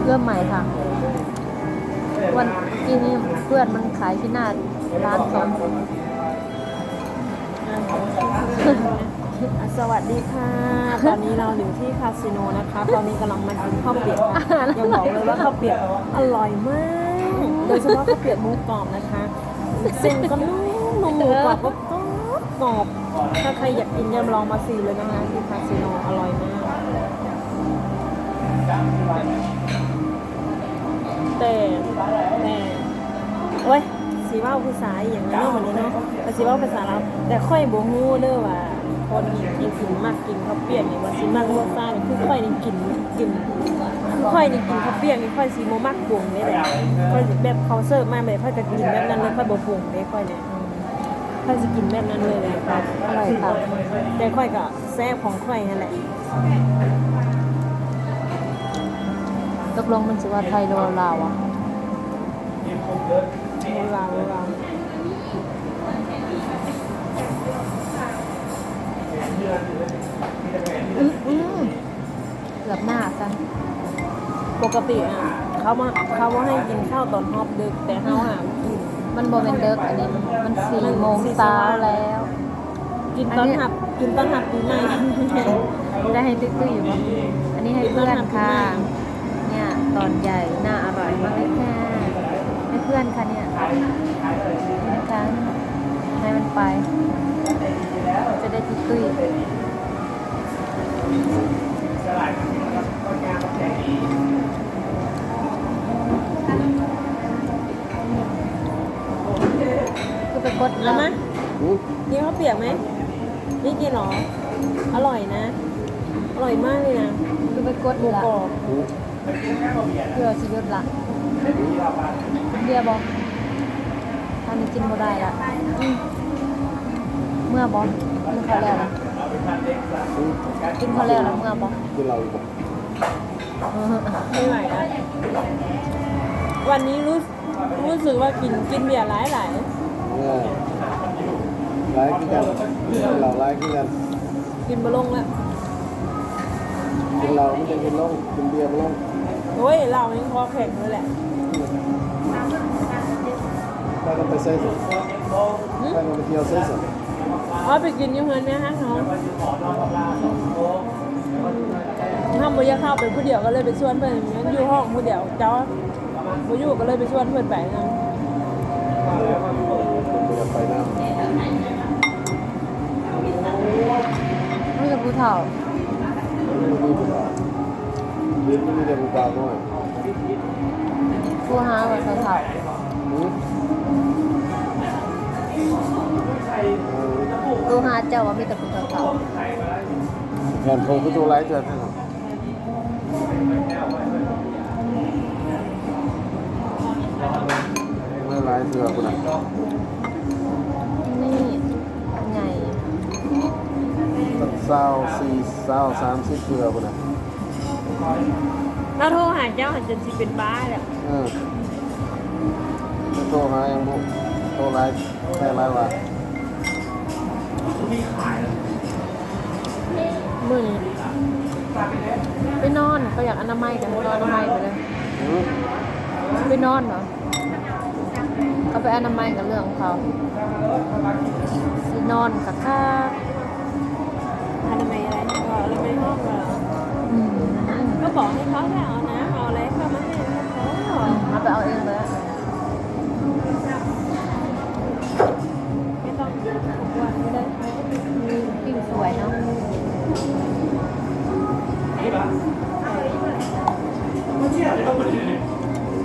ເລີ່ມໃໝ່ຄ່ະ. ວັນ ມື້ກີ້ນີ້ເພື່ອນມັນຂາຍຂີ້ໜ້າຮ້ານເຂົາ. สวัสดีค่ะ ตอนนี้เราอยู่ที่คาสิโนนะคะ ตอนนี้กำลังมากินข้าวเปียกค่ะ อย่าบอกเลยว่าข้าวเปียกอร่อยมาก โดยเฉพาะข้าวเปียกหมูกรอบนะคะ เส้นก็นุ่มๆ หมูกรอบก็กรอบๆ ถ้าใครอยากกินก็ลองมาชิมเลยนะคะ ที่คาสิโน อร่อยมาก แต่ แต่ โอ๊ย สิเว้าภาษาอีหยังเนาะบัดนี้เนาะ ก็สิเว้าภาษาลาว แต่ข้อยบ่ฮู้เด้อว่าคนที่กิน มักกินข้าวเปียกนี่ ว่าสิมักรสชาติ คือข้อยนี่กิน กิน คือข้อยนี่กินข้าวเปียกนี่ ข้อยสิบ่มักปรุงเด้ ข้อยแบบเขาเสิร์ฟมาแบบ ข้อยก็กินแบบนั้นเลย ข้อยบ่ปรุงเด้ ข้อยนี่ อืม ข้อยสิกินแบบนั้นเลย อร่อยค่ะ แต่ข้อยก็แซ่บของข้อยหั้นแหละ ตกลงมันสิว่าไทยหรือว่าลาวอะ? ลาว ลาว ອືມ ເກືອບໜ້າຊັ້ນ. ປົກກະຕິອະ ເຂົາມາ ເຂົາບໍ່ໃຫ້ກິນເຂົ້າຕອນຮອບດຶກ ແຕ່ເຮົາຫາກິນ. ມັນບໍ່ແມ່ນດຶກ ອັນນີ້ມັນສີ່ໂມງເຊົ້າແລ້ວ. ກິນຕອນຮັບ ກິນຕອນຮັບປີໃໝ່. ໄດ້ໃຫ້ຕຸ້ຍໆຢູ່ບໍ່? ອັນນີ້ໃຫ້ເພື່ອນຄ່ະ. ເນ່ຍ ຕອນໃຫຍ່ ໜ້າອະຮ່ອຍມາກເລີຍຄ່ະ. ໃຫ້ເພື່ອນຄ່ະເນ່ຍ. ໃຫ້ມັນໄປ ຈະໄດ້ຕຸ້ຍໆ. ຄືໄປກົດ ເອົາມາ ກິນເຂົ້າປຽກໄໝ? ນີ້ກິນເຫລອ? ອະຮ່ອຍນະ ອະຮ່ອຍມາກເລີຍນະ. ຄືໄປກົດ ໝູກອບ ເພື່ອຊິຢຸດລະ. ເບຍບໍ່? ອັນນີ້ກິນບໍ່ໄດ້ລະ. ເມືອບໍ່? ກິນເຂົ້າແລ້ວລະ. ກິນເຂົ້າແລ້ວລະເມືອບໍ່? ກິນເຫຼົ້າອີກບໍ່? ເອີ ບໍ່ໄຫວລະ. ວັນນີ້ຮູ້ ຮູ້ສຶກວ່າກິນ ກິນເບຍຫຼາຍໆ. ເອີ ຫຼາຍຄືກັນ ກິນເຫຼົ້າຫຼາຍຄືກັນ. ກິນບໍ່ລົງລະ. ກິນເຫຼົ້າມັນຈັ່ງກິນລົງ ກິນເບຍບໍ່ລົງ. ໂອ້ຍ ເຫຼົ້າຍັງຄໍແຂງຢູ່ແຫຼະ. ພາກັນໄປໃສຊັ້ນ? ຫື? ພາກັນໄປທ່ຽວໃສຊັ້ນ? ເອົາໄປກິນຢູ່ເຮືອນແມ່ຮັກເຮົາ. ເຮົາບໍ່ຢາກເຂົ້າໄປຜູ້ດຽວ ກໍເລີຍໄປຊວນເພິ່ນ ມັນຢູ່ຫ້ອງຜູ້ດຽວ ເຈົ້າບໍ່ຢູ່ ກໍເລີຍໄປຊວນເພິ່ນໄປນຳ. ເພິ່ນບໍ່ຢາກໄປນຳ. ມີແຕ່ຜູ້ເຖົ້າ ມີແຕ່ຜູ້ເຖົ້າ ມີແຕ່ຜູ້ບ່າວນ້ອຍ. ໂທຫາວ່າເຖົ້າໆ. ຫື? ໂທຫາເຈົ້າວ່າມີແຕ່ຜູ້ເຖົ້າໆ. ແມ່ນ ໂທຄືໂທຫຼາຍເທື່ອແທ້ເນາະ. ເມື່ອຫຼາຍເທື່ອພຸ້ນນະ. ນີ້ໃຫຍ່ ຊາວສີ່ ຊາວ ສາມສິບເທື່ອພຸ້ນນະ. ລາວໂທຫາເຈົ້າຫັ້ນຈົນຊິເປັນບ້າແລ້ວ. ເອີ ໂທຫາຍັງບໍ່ ໂທຫຼາຍ ແທ້ຫຼາຍວ່າ. ມື້ນີ້ໄປນອນ ເຂົາຢາກອະນາໄມ ກໍໃຫ້ເຂົາອະນາໄມໄປເລີຍ. ຫື? ໄປນອນເນາະ ເຂົາໄປອະນາໄມ ກໍເລື່ອງຂອງເຂົາ. ຊິນອນຄັກໆ. ອະນາໄມອະໄລ? ເອີ ອະນາໄມຫ້ອງເນາະ. ອືມ ກໍບອກໃຫ້ເຂົາແຫຼະ ເອົານ້ຳເອົາອະໄລເຂົ້າມາໃຫ້ເຂົາ. ອືມ ເຮົາໄປເອົາເອງເລີຍ. ໄມ່ຕ້ອງກວນກໍໄດ້. ວິວສວຍເນາະ.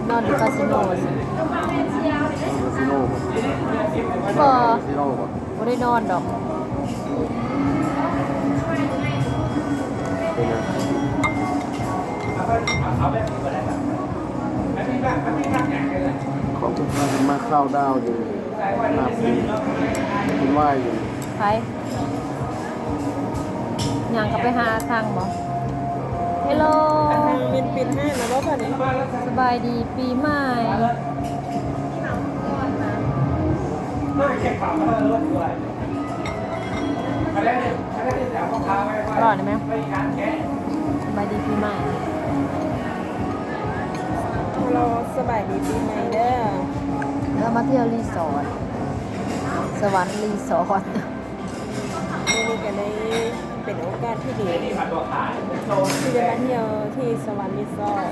ນອນຢູ່ຄາສິໂນຊິ. ຄາສິໂນບໍ່? ບໍ່. ຄາສິໂນບໍ່? ບໍ່ໄດ້ນອນດອກ. ເປັນຫຍັງ? ຂອງພວກເຮົາມາເຂົ້າດາວຢູ່ ນັບຢູ່ ເປັນວາຍຢູ່. ໃຜ? ຍ່າງເຂົ້າໄປຫາຄັງບໍ່? ເຮລໂລ ຄັງເປັນ ເປັນຮ້ານແລ້ວບໍ່ບັດນີ້? ສະບາຍດີປີໃໝ່. ລອດໄດ້ໄໝ? ສະບາຍດີປີໃໝ່. ສະບາຍດີປີໃໝ່ເດີ. ເຮົາມາທ່ຽວຣີສອດ ສະຫວັນຣີສອດ. ມື້ນີ້ກໍໄດ້ເປັນໂອກາດທີ່ດີທີ່ໄດ້ມາທ່ຽວທີ່ສະຫວັນຣີສອດ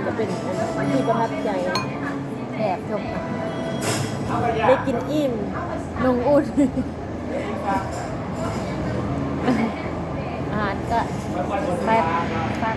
ກໍເປັນທີ່ປະທັບໃຈ ແບບຈົບ ໄດ້ກິນອີ່ມ ນຸ່ງອຸ່ນ ອາຫານກະແຊບຄັກ.